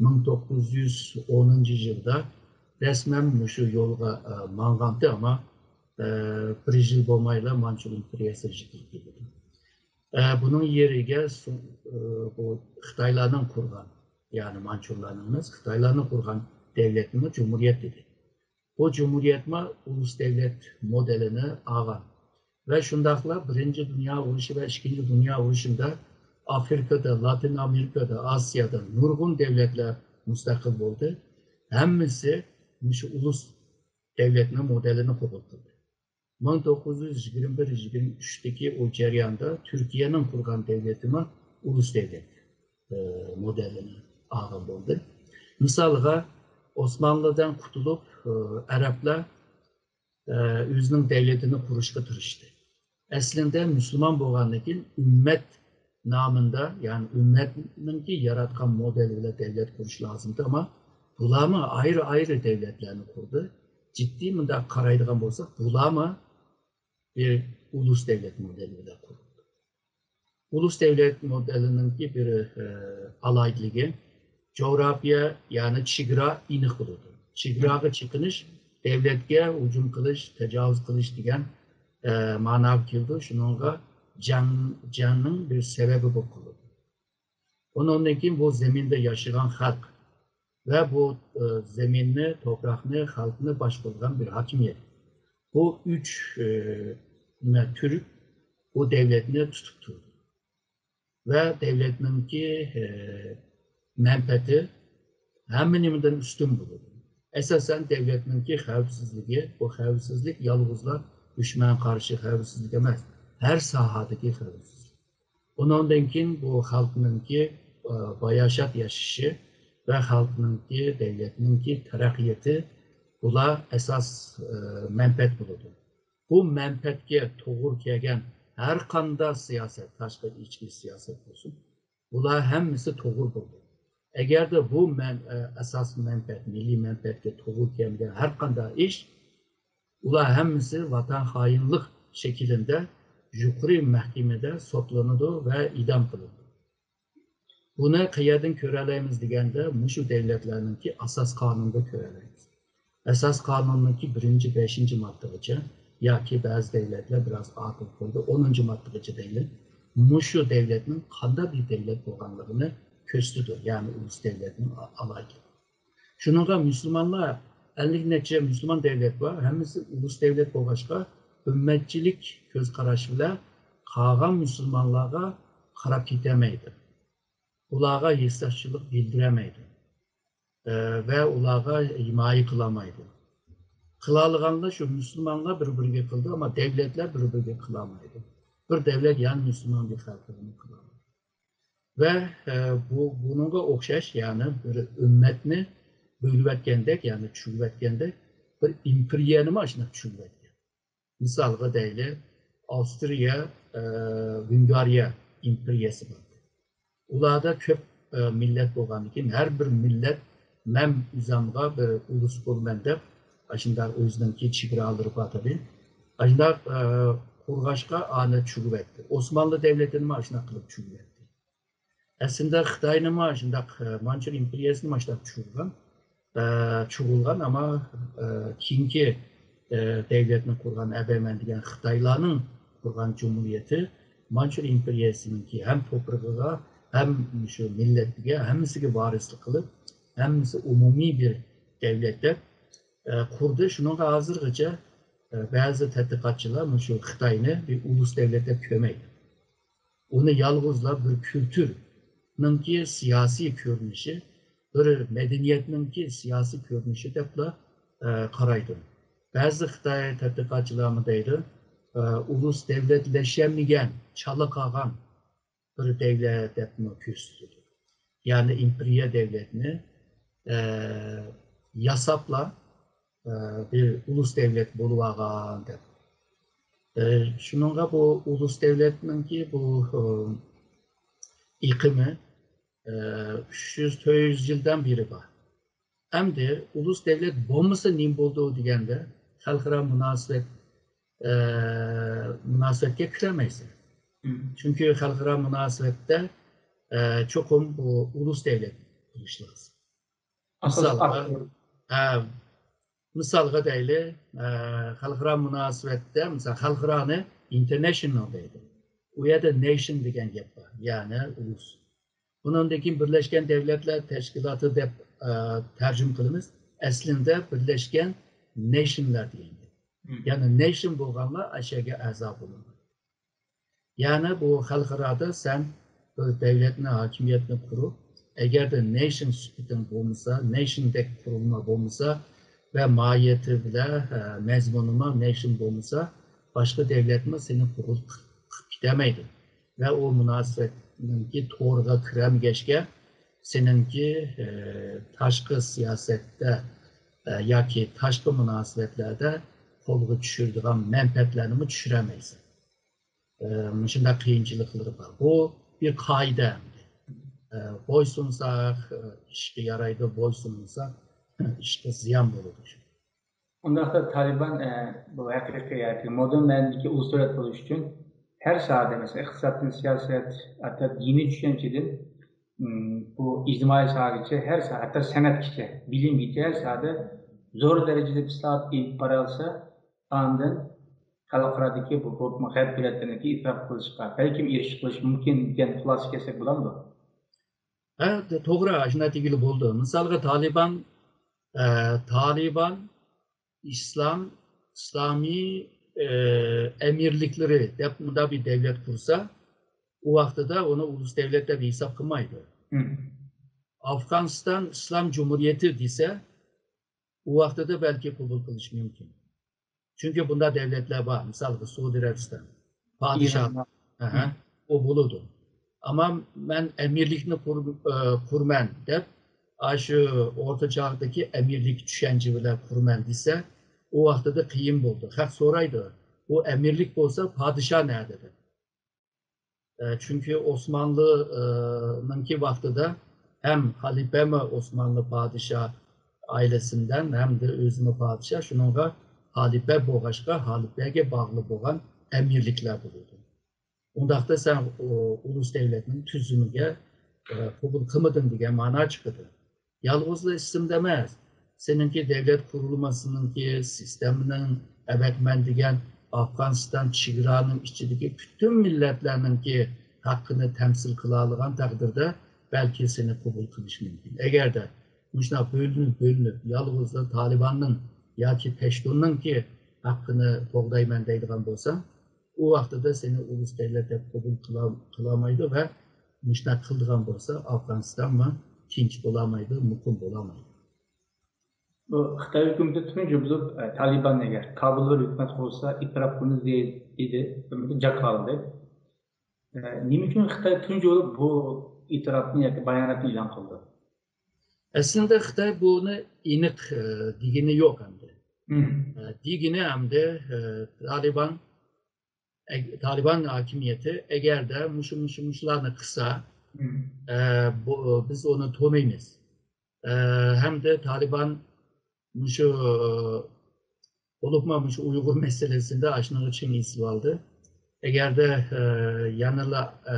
مىڭ توققۇز يۈز ئونىنچى يىلدا رەسمەن مۇشۇ يولغا، ئە، ماڭغانتى، ئەمما، ئە، بىر يىل بولمايلا مانچۇر ئىمپېرىيەسى يىقىلىپ كېتىدۇ. ئە، بۇنىڭ يېرىگە سو-، ئە، بۇ خىتايلارنىڭ قۇرغان، يەنى مانچۇرلارنىڭ ئەمەس، خىتايلارنىڭ قۇرغان دەۋلەتنىمۇ جۇمھۇرىيەت دېدى. بۇ جۇمھۇرىيەتمۇ ئۇلۇس دەۋلەت مودېلىنى ئالغان. ۋە شۇنداقلا بىرىنچى دۇنيا ئۇرۇشى ۋە ئىككىنچى دۇنيا ئۇرۇشىدا ئافرىكىدا، لاتىن ئامېرىكىدا، ئاسىيادا نۇرغۇن دەۋلەتلەر مۇستەقىل بولدى. ھەممىسى مۇشۇ ئۇلۇس دەۋلەتنىڭ مودېلىنى قوبۇل قىلدى. مىڭ توققۇز يۈز يىگىرمە بىر يىگىرمە ئۈچتىكى ئۇ جەرياندا تۈركىيەنىڭ قۇرغان دەۋلىتىمۇ ئۇلۇس دەۋلەت، ئە، مودېلىنى ئالغان بولدى. مىسالغا، ئوسمانلىدىن قۇتۇلۇپ، ئە، ئەرەبلەر، ئە، ئۆزىنىڭ دەۋلىتىنى قۇرۇشقا تىرىشتى. ئەسلىدە مۇسۇلمان بولغاندىن كېيىن ئۈممەت نامىندا، يەنى ئۈممەتنىڭكى ياراتقان مودېلى بىلەن دەۋلەت قۇرۇش لازىمدى، ئەمما بۇلارمۇ ئايرى-ئايرى دەۋلەتلەرنى قۇردى. جىددىي مۇنداق قارايدىغان بولساق، بۇلارمۇ بىر ئۇلۇس دەۋلەت مودېلى بىلەن قۇرۇلدى. ئۇلۇس دەۋلەت مودېلىنىڭكى بىر، ئە، ئالاھىدىلىكى، جۇغراپىيە، يەنى چېگرا ئېنىق بولىدۇ. چېگراغا چېقىنىش دەۋلەتكە ھۇجۇم قىلىش، تاجاۋۇز قىلىش دېگەن، ئە، مەنىگە كېلىدۇ. شۇنىڭغا جەڭ، جەڭنىڭ بىر سەۋەبى بولۇپ قالىدۇ. ئۇنىڭدىن كېيىن بۇ زېمىندا ياشىغان خەلق ۋە بۇ، ئە، زېمىننى، توپراقنى، خەلقنى باشقۇرىدىغان بىر ھاكىمىيەت. بۇ ئۈچ، ئە، نە-، تۈر بۇ دەۋلەتنى تۇتۇپ تۇرىدۇ. ۋە دەۋلەتنىڭكى، ئە، مەنپەئەتى ھەممە نېمىدىن ئۈستۈن بولىدۇ. ئاساسەن، دەۋلەتنىڭكى خەۋپسىزلىكى، بۇ خەۋپسىزلىك يالغۇزلا دۈشمەنگە قارشى خەۋپسىزلىك ئەمەس، ھەر ساھەدىكى خەۋپسىزلىك. ئۇنىڭدىن كېيىن بۇ خەلقنىڭكى، ئە، باياشات ياشىشى ۋە خەلقنىڭكى، دەۋلەتنىڭكى تەرەققىياتى بۇلار ئاساس، ئە، مەنپەئەت بولىدۇ. بۇ مەنپەئەتكە توغرا كەلگەن ھەر قانداق سىياسەت، تاشقى، ئىچكى سىياسەت بولسۇن، بۇلار ھەممىسى توغرا بولىدۇ. ئەگەردە بۇ مەن-، ئە، ئاساسىي مەنپەئەت، مىللىي مەنپەئەتكە توغرا كەلمىگەن ھەر قانداق ئىش، ئۇلار ھەممىسى ۋەتەن خائىنلىق شەكلىدە يۇقىرى مەھكىمىدە سوتلىنىدۇ ۋە ئىدام قىلىنىدۇ. بۇنى قەيەردىن كۆرەلەيمىز دېگەندە، مۇشۇ دەۋلەتلەرنىڭكى ئاساس قانۇنىدا كۆرەلەيمىز. ئاساس قانۇننىڭكى بىرىنچى، بەشىنچى ماددىغىچە ياكى بەزى دەۋلەتلەر بىراز ئارتۇق قويدى، ئونىنچى ماددىغىچە دەيلى، مۇشۇ دەۋلەتنىڭ قانداق بىر دەۋلەت بولغانلىقىنى كۆرسىتىدۇ، يەنى ئۇلۇس دەۋلەتنىڭ ئا-، ئالاھىدىلىكى. شۇنىڭغا مۇسۇلمانلار، ئەللىك نەچچە مۇسۇلمان دەۋلەت بار، ھەممىسى ئۇلۇس دەۋلەت بولغاچقا، ئۈممەتچىلىك كۆز قاراش بىلەن قالغان مۇسۇلمانلارغا قاراپ كېتەلمەيدۇ. ئۇلارغا ھېسداشچىلىق بىلدۈرەلمەيدۇ. ئە، ۋە ئۇلارغا ھىمايە قىلالمايدۇ. قىلالىغانلار شۇ مۇسۇلمانلار بىر-بىرىگە قىلىدۇ، ئەمما دەۋلەتلەر بىر-بىرىگە قىلالمايدۇ. بىر دەۋلەت يەنە مۇسۇلمان بىر خەلقىگە قىلالمايدۇ. ۋە، ئە، بۇ، بۇنىڭغا ئوخشاش، يەنى بىر ئۈممەتنى بۆلۈۋەتكەندەك، يەنى چۈشۈرۈۋەتكەندەك، بىر ئىمپېرىيەنىمۇ ئاشۇنداق چۈشۈرۈۋەتكەن. مىسالغا دەيلى، ئاۋسترىيە، ئە، ۋېنگرىيە ئىمپېرىيەسى بار. ئۇلاردا كۆپ، ئە، مىللەت بولغاندىكىن، ھەر بىر مىللەت، مەن ئۆزۈمگە بىر ئۇلۇس قۇرىمەن دەپ، ئاشۇنداق ئۆزىنىڭكى چېگرالىرى بار تەبىئىي. ئاشۇنداق، ئە، قۇرغاچقا ئانى چۈشۈرۈۋەتتى. ئوسمانلى دەۋلىتىنىمۇ ئاشۇنداق قىلىپ چۈشۈرۈۋەتتى. ئەسلىدە خىتاينىمۇ شۇنداق، ئە، مانچۇر ئىمپېرىيەسىنىمۇ شۇنداق چۈشۈرگەن، ئە، چۈشۈرگەن، ئەمما، ئە، كېيىنكى، ئە، دەۋلەتنى قۇرغان ئەبەمەن دېگەن خىتايلارنىڭ قۇرغان جۇمھۇرىيىتى مانچۇر ئىمپېرىيەسىنىڭكى ھەم توپرىقىغا، ھەم شۇ مىللەتكە، ھەممىسىگە ۋارىسلىق قىلىپ، ھەممىسى ئومۇمىي بىر دەۋلەت دەپ، ئە، قۇردى. شۇنىڭغا ھازىرغىچە، ئە، بەزى تەتقىقاتچىلار مۇشۇ خىتاينى بىر ئۇلۇس دەۋلەت دەپ كۆرمەيدۇ. ئۇنى يالغۇزلا بىر كۈلتۈرنىڭكى سىياسىي كۆرۈنۈشى، بىر مەدەنىيەتنىڭكى سىياسىي كۆرۈنۈشى دەپلا، ئە، قارايدۇ. بەزى خىتاي تەتقىقاتچىلارمۇ دەيدۇ، ئە، ئۇلۇس دەۋلەتلەشەلمىگەن، چالا قالغان بىر دەۋلەت دەپمۇ كۆرسىتىدۇ. يەنى ئىمپېرىيە دەۋلەتنى، ئە، ياساپلا، ئە، بىر ئۇلۇس دەۋلەت بولۇۋالغان دەپ. ئە، شۇنىڭغا بۇ ئۇلۇس دەۋلەتنىڭكى بۇ، ئە، ئېقىمى، ئە، ئۈچ يۈز، تۆت يۈز يىلدىن بېرى بار. ئەمدى ئۇلۇس دەۋلەت بولمىسا نېمە بولىدۇ دېگەندە، خەلقئارا مۇناسىۋەت، ئە، مۇناسىۋەتكە كىرەلمەيسەن. مم. چۈنكى خەلقئارا مۇناسىۋەتتە، ئە، چوقۇم بۇ ئۇلۇس دەۋلەت بولۇش لازىم. ئاساس مىسالغا، ئاقىل. ھە، مىسالغا دەيلى، ئە، خەلقئارا مۇناسىۋەتتە، مىسال، خەلقئارانى ئىنتەرنەشنال دەيدۇ. ئۇ يەردە نەيشن دېگەن گەپ بار، يەنى ئۇلۇس. بۇنىڭدىن كېيىن بىرلەشكەن دەۋلەتلەر تەشكىلاتى دەپ، ئە، تەرجىمە قىلىمىز. ئەسلىندە بىرلەشكەن نەيشنلەر دېگەن گەپ. مم. يەنى نەيشن بولغانلار ئاشۇ يەرگە ئەزا بولىدۇ. يەنى بۇ خەلقئارادا سەن بىر دەۋلەتنى، ھاكىمىيەتنى قۇرۇپ، ئەگەردە نەيشن سۈپىتىڭ بولمىسا، نەيشندەك قۇرۇلما بولمىسا ۋە ماھىيىتى بىلەن، ئە، مەزمۇنىمۇ نەيشن بولمىسا، باشقا دەۋلەتمۇ سېنى قوبۇل قىلىپ كېتەلمەيدۇ. ۋە ئۇ مۇناسىۋەتنىڭكى تورىغا كىرەلمىگەچكە، سېنىڭكى، ئە، تاشقى سىياسەتتە، ئە، ياكى تاشقى مۇناسىۋەتلەردە قولغا چۈشۈرىدىغان مەنپەئەتلەرنىمۇ چۈشۈرەلمەيسەن. ئە، مۇشۇنداق قىيىنچىلىقلىرى بار. بۇ بىر قائىدە ئەمدى. ئە، بويسۇنساق، ئە، ئىشقا يارايدۇ، بويسۇنمىساق، ئىشقا زىيان بولىدۇ. ئۇنداقتا تالىبان، ئە، بۇ ھەقىقىي ياكى مودېرن مەنىدىكى ئۇلۇس دۆلەت بولۇش ئۈچۈن ھەر ساھەدە، مەسىلەن، ئىقتىسادتىن سىياسەت، ھەتتا دىنىي چۈشەنچىدىن، ئىم، بۇ ئىجتىمائىي ساھەگىچە، ھەر ساھە، ھەتتا سەنئەتكىچە، بىلىمگىچە ھەر ساھەدە زور دەرىجىدە ئىسلاھات ئېلىپ بارالسا، ئاندىن خەلقئارادىكى بۇ، بۇ غەرب دۆلەتلىرىنىڭكى ئېتىراپ قىلىشقا بەلكىم ئېرىشىش قىلىشى مۇمكىن دېگەن خۇلاسىگە كەلسەك بولامدۇ؟ ھە، توغرا، ئاشۇنداق دېگىلى بولىدۇ. مىسالغا، تالىبان، ئە، تالىبان ئىسلام، ئىسلامىي، ئە، ئەمىرلىكلىرى دەپ مۇنداق بىر دەۋلەت قۇرسا، ئۇ ۋاقتىدا ئۇنى ئۇلۇس دەۋلەت دەپ ھېساب قىلمايدۇ. مم. ئافغانىستان ئىسلام جۇمھۇرىيىتى دېسە، ئۇ ۋاقتىدا بەلكى قوبۇل قىلىشى مۇمكىن. چۈنكى بۇنداق دەۋلەتلەر بار، مىسالغا، سئۇدى ئەرەبىستان پادىشاھ، ئىران. ئەھە، مم. ئۇ بولىدۇ. ئەمما مەن ئەمىرلىكنى قۇر-، ئە، قۇرىمەن دەپ، ئاشۇ ئورتا چاغدىكى ئەمىرلىك چۈشەنچە بىلەن قۇرىمەن دېسە، ئۇ ۋاقتىدا قىيىن بولدى. خەق سورايدۇ، ئۇ ئەمىرلىك بولسا پادىشاھ نەدە دەپ. ئە، چۈنكى ئوسمانلىنىڭكى ۋاقتىدا ھەم خەلىپەمۇ ئوسمانلى پادىشاھ ئائىلىسىدىن ھەمدە ئۆزىمۇ پادىشاھ، شۇنىڭغا خەلىپە بولغاچقا خەلىپەگە باغلىق بولغان ئەمىرلىكلەر بولىدۇ. ئۇنداقتا سەن ئۇ، ئۇلۇس دۆلەتنىڭ تۈزۈمىگە، ئە، قوبۇل قىلمىدىڭ دېگەن مانا چىقىدۇ. يالغۇزلا ئىسىمدا ئەمەس، سېنىڭكى دۆلەت قۇرۇلمىسىنىڭكى سىستېمىنىڭ ئەۋەتمەن دېگەن ئافغانىستان چېگرانىڭ ئىچىدىكى پۈتۈن مىللەتلەرنىڭكى ھەققىنى تەمسىل قىلالىغان تەقدىردە بەلكى سېنى قوبۇل قىلىشى مۇمكىن. ئەگەردە مۇشۇنداق بۆلۈنۈپ، بۆلۈنۈپ، يالغۇزلا تالىباننىڭ ياكى پەشتۇننىڭكى ھەققىنى قوغدايمەن دەيدىغان بولساڭ، ئۇ ۋاقتىدا سېنى ئۇلۇس دۆلەت دەپ قوبۇل قىلا-، قىلالمايدۇ ۋە مۇشۇنداق قىلىدىغان بولسا، ئافغانىستانمۇ تىنچ بولالمايدۇ، مۇقىم بولالمايدۇ. بۇ خىتاي ھۆكۈمىتى تۇنجى بولۇپ، ئە، تالىبان ئەگەر كابۇلدا ھۆكۈمەت قۇرسا، ئېتىراپ قىلىمىز دېدى، جاكارلىدى. ئە، نېمە ئۈچۈن خىتاي تۇنجى بولۇپ بۇ ئېتىراپنى ياكى باياناتنى ئېلان قىلدى؟ ئەسلىدە خىتاي بۇنى ئېنىق، ئە، دېگىنى يوق ئەمدى. ئە، دېگىنى ئەمدى، ئە، تالىبان، ئەگ-، تالىبان ھاكىمىيىتى ئەگەردە مۇشۇ، مۇشۇ، مۇشۇلارنى قىلسا، ئە، بۇ، بىز ئۇنى تونۇيمىز. ئە، ھەمدە تالىبان مۇشۇ، بولۇپمۇ مۇشۇ ئۇيغۇر مەسىلىسىدە ئاشۇنىڭغا چىڭ ئېسىلىۋالدى. ئەگەردە، ئە، يەنىلا، ئە،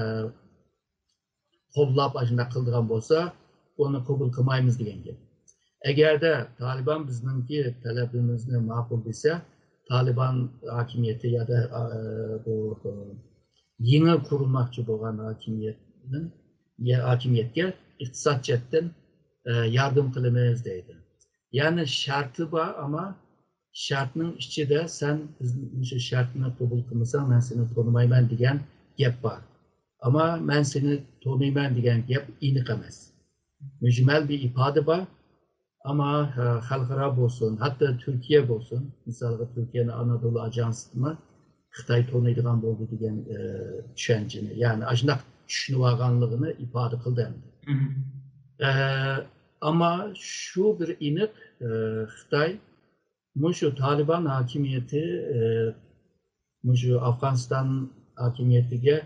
قوللاپ ئاشۇنداق قىلىدىغان بولسا، ئۇنى قوبۇل قىلمايمىز دېگەن گەپ. ئەگەردە تالىبان بىزنىڭكى تەلەپىمىزنى ماقۇل دېسە، تالىبان ھاكىمىيىتى يا دا، ئە، بۇ، ئە، يېڭى قۇرۇلماقچى بولغان ھاكىمىيەتنىڭ، يە-، ھاكىمىيەتكە ئىقتىساد جەھەتتىن، ئە، ياردەم قىلىمىز دەيدۇ. يەنى شەرتى بار، ئەمما شەرتنىڭ ئىچىدە سەن بىز مۇشۇ شەرتنى قوبۇل قىلمىساڭ، مەن سېنى تونۇمايمەن دېگەن گەپ بار. ئەمما مەن سېنى تونۇيمەن دېگەن گەپ ئېنىق ئەمەس. مۈجمەل بىر ئىپادە بار. ئەمما، ئە، خەلقئارا بولسۇن، ھەتتا تۈركىيە بولسۇن، مىسالغا تۈركىيەنىڭ ئانادولۇ ئاژانسىمۇ خىتاي تونۇيدىغان بولدى دېگەن، ئە، چۈشەنچىنى، يەنى ئاشۇنداق چۈشىنىۋالغانلىقىنى ئىپادە قىلدى ئەمدى. ئە، ئەمما شۇ بىر ئېنىق، ئە، خىتاي مۇشۇ تالىبان ھاكىمىيىتى، ئە، مۇشۇ ئافغانىستان ھاكىمىيىتىگە،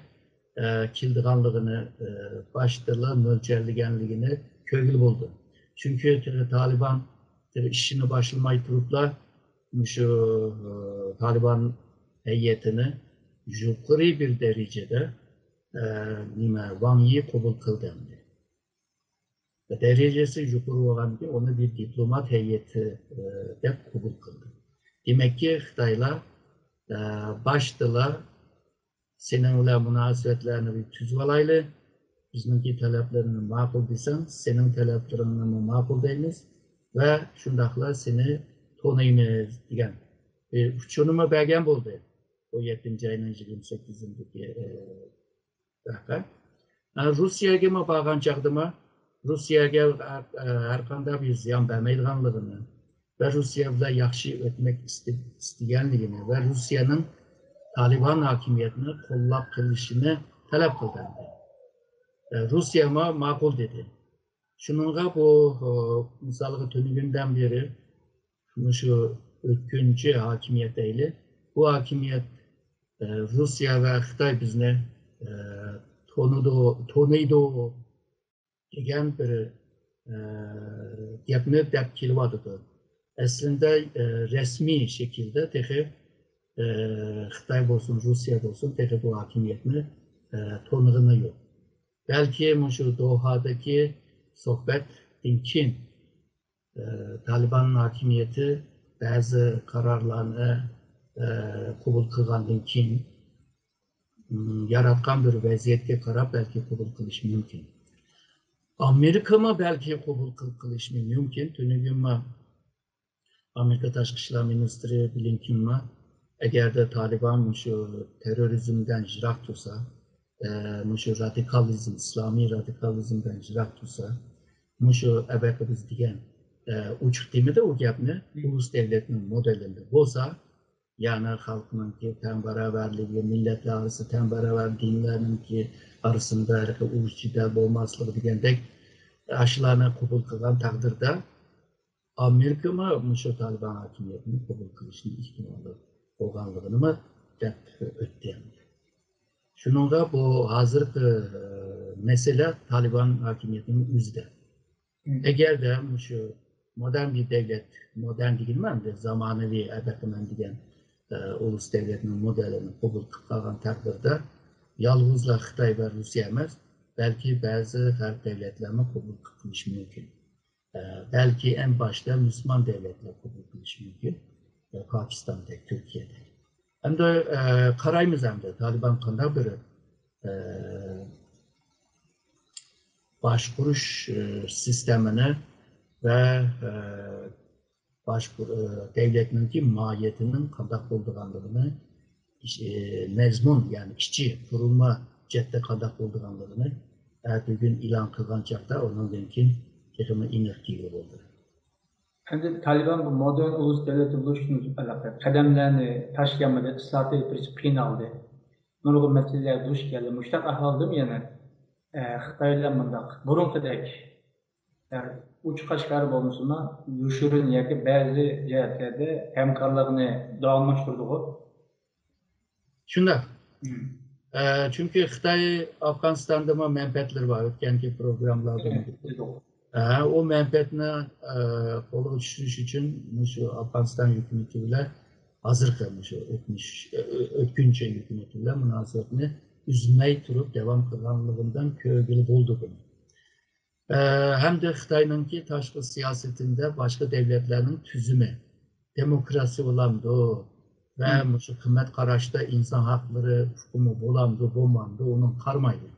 ئە، كېلىدىغانلىقىنى، ئە، باشتىلا مۆلچەرلىگەنلىكىنى كۆرگىلى بولىدۇ. چۈنكى تېخى تالىبان تېخى ئىشىنى باشلىماي تۇرۇپلا مۇشۇ، ئە، تالىبان ھەيئىتىنى يۇقىرى بىر دەرىجىدە، ئە، نېمە، ۋاڭ يى قوبۇل قىلدى ئەمدى. دەرىجىسى يۇقىرى بولغاندىكىن ئۇنى بىر دىپلومات ھەيئىتى، ئە، دەپ قوبۇل قىلدى. دېمەككى، خىتايلار، ئە، باشتىلا سېنىڭ بىلەن مۇناسىۋەتلەرنى بىر تۈزۈۋالايلى، بىزنىڭكى تەلەپلىرىنى ماقۇل دېسەڭ، سېنىڭ تەلەپلىرىڭنىمۇ ماقۇل دەيمىز ۋە شۇنداقلا سېنى تونۇيمىز دېگەن. ئە، ئۇچۇرنىمۇ بەرگەن بولدى. ئون يەتتىنچى ئاينىڭ يىگىرمە سەككىزىندىكى، ئە، ۋەقە. ئە، روسىيەگىمۇ بارغان چاغدىمۇ، روسىيەگە ھەر، ھەر قانداق بىر زىيان بەرمەيدىغانلىقىنى ۋە روسىيە بىلەن ياخشى ئۆتمەك ئىستە-، ئىستىگەنلىكىنى ۋە روسىيەنىڭ تالىبان ھاكىمىيىتىنى قوللاپ قېلىشىنى تەلەپ قىلدى. ئە، روسىيەمۇ ماقۇل دېدى. شۇنىڭغا بۇ، ئە، مىسالغا تۈنۈگۈندىن بېرى مۇشۇ ئۆتكۈنچى ھاكىمىيەت دەيلى، بۇ ھاكىمىيەت، ئە، روسىيە ۋە خىتاي بىزنى، ئە، تونۇدۇ، تونۇيدۇ دېگەن بىر، ئە، گەپنى دەپ كېلىۋاتىدۇ. ئەسلىدە، ئە، رەسمىي شەكىلدە تېخى، ئە، خىتاي بولسۇن، روسىيە بولسۇن، تېخى بۇ ھاكىمىيەتنى، ئە، تونۇغىنى يوق. بەلكى مۇشۇ دوھادىكى سۆھبەتتىن كېيىن، ئە، تالىبان ھاكىمىيىتى بەزى قارارلارنى، ئە، قوبۇل قىلغاندىن كېيىن، م، ياراتقان بىر ۋەزىيەتكە قاراپ بەلكى قوبۇل قىلىشى مۇمكىن. ئامېرىكىمۇ بەلكى قوبۇل قىل-، قىلىشى مۇمكىن. تۈنۈگۈنمۇ ئامېرىكا تاشقى ئىشلار مىنىستىرى بلىنكېنمۇ، ئەگەردە تالىبان مۇشۇ تېررورىزمدىن يىراق تۇرسا، ئە، مۇشۇ رادىكالىزم، ئىسلامىي رادىكالىزمدىن يىراق تۇرسا، مۇشۇ ئەۋەقە بىز دېگەن، ئە، ئوچۇق دېمىدى ئۇ گەپنى، ئۇلۇس دۆلەتنىڭ مودېلىنى بولسا، يەنى خەلقنىڭكى تەڭ باراۋەرلىكى، مىللەتلەر ئارىسىدا تەڭ باراۋەر، دىنلەرنىڭكى ئارىسىدا ھېلىقى ئۇرۇش جېدەل بولماسلىقى دېگەندەك، ئاشۇلارنى قوبۇل قىلغان تەقدىردە، ئامېرىكىمۇ مۇشۇ تالىبان ھاكىمىيىتىنى قوبۇل قىلىشنىڭ ئېھتىمالى بولغانلىقىنىمۇ دەپ ئۆتتى. شۇنىڭغا بۇ ھازىرقى، ئە، مەسىلە تالىبان ھاكىمىيىتىنىڭ ئۆزىدە. ئەگەردە مۇشۇ مودېرن بىر دەۋلەت، مودېرن دېگىنىم ئەمدى زامانىۋى، ئەبەتىمەن دېگەن، ئە، ئۇلۇس دەۋلەتنىڭ مودېلىنى قوبۇل قىلىپ قالغان تەقدىردە، يالغۇزلا خىتاي ۋە روسىيە ئەمەس، بەلكى بەزى غەرب دەۋلەتلەرمۇ قوبۇل قىلىشى مۇمكىن. ئە، بەلكى ئەڭ باشتا مۇسۇلمان دەۋلەتلەر قوبۇل قىلىشى مۇمكىن. ئە، پاكىستاندەك، تۈركىيەدەك. ئەمدى، ئە، قارايمىز ئەمدى تالىبان قانداق بىر، ئە، باشقۇرۇش، ئە، سىستېمىنى ۋە، ئە، باشقۇر-، ئە، دەۋلەتنىڭكى ماھىيىتىنىڭ قانداق بولىدىغانلىقىنى، ئىش-، ئە، مەزمۇن، يەنى ئىچى، قۇرۇلما جەھەتتە قانداق بولىدىغانلىقىنى، ئە، بۈگۈن ئېلان قىلغان چاغدا ئۇنىڭدىن كېيىن تېخىمۇ ئېنىق تۇيغۇ بولدى. ئەمدى تالىبان بۇ مودېرن ئۇلۇس دۆلىتى بولۇش ئۈچۈن قەدەملەرنى تاشلىيالمىدى، ئىسلاھات ئېلىپ بېرىشقا قىينالدى. نۇرغۇن مەسىلىلەرگە دۇچ كەلدى. مۇشۇنداق ئەھۋالدىمۇ يەنە، ئە، خىتاي بىلەن مۇنداق بۇرۇنقىدەك، ئە، ئوچۇق ئاشكارا بولمىسىمۇ، يوشۇرۇن ياكى بەزى جەھەتلەردە ھەمكارلىقنى داۋاملاشتۇردىغۇ؟ شۇنداق. ئە، چۈنكى خىتاي ئافغانىستاندىمۇ مەنپەئەتلىرى بار، ئۆتكەنكى پروگراممىلاردا ھە، ئۇ مەنپەئەتنى، ئە، قولغا چۈشۈرۈش ئۈچۈن مۇشۇ ئافغانىستان ھۆكۈمىتى بىلەن ھازىرقى مۇشۇ ئۆتمۈش، ئۆ-، ئۆتكۈنچى ھۆكۈمىتى بىلەن مۇناسىۋەتنى ئۈزمەي تۇرۇپ داۋام قىلغانلىقىدىن كۆرگىلى بولىدۇ بۇنى. ئە، ھەمدە خىتاينىڭكى تاشقى سىياسىتىدە باشقا دەۋلەتلەرنىڭ تۈزۈمى، دېموكراتىيە بولامدۇ ۋە مۇشۇ قىممەت قاراشتا ئىنسان ھەقلىرى ئۇقۇمى بولامدۇ، بولمامدۇ، ئۇنىڭغا قارىمايدۇ.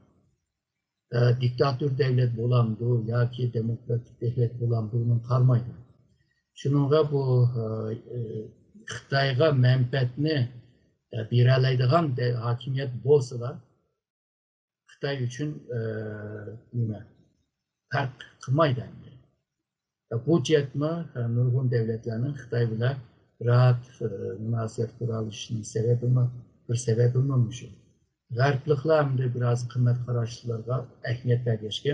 ئە، دىكتاتور دەۋلەت بولامدۇ ياكى دېموكراتىك دەۋلەت بولامدۇ، ئۇنىڭغا قارىمايدۇ. شۇنىڭغا بۇ، ئە، ئە، خىتايغا مەنپەئەتنى، ئە، بېرەلەيدىغان دە-، ھاكىمىيەت بولسىلا، خىتاي ئۈچۈن، ئە، نېمە، پەرق قىلمايدۇ ئەمدى. بۇ جەھەتمۇ، ئە، نۇرغۇن دەۋلەتلەرنىڭ خىتاي بىلەن راھەت، ئە، مۇناسىۋەت قۇرالىشىنىڭ سەۋەبىمۇ، بىر سەۋەبىمۇ مۇشۇ. غەربلىكلەر ئەمدى بىر ئاز قىممەت قاراشلىرىغا ئەھمىيەت بەرگەچكە،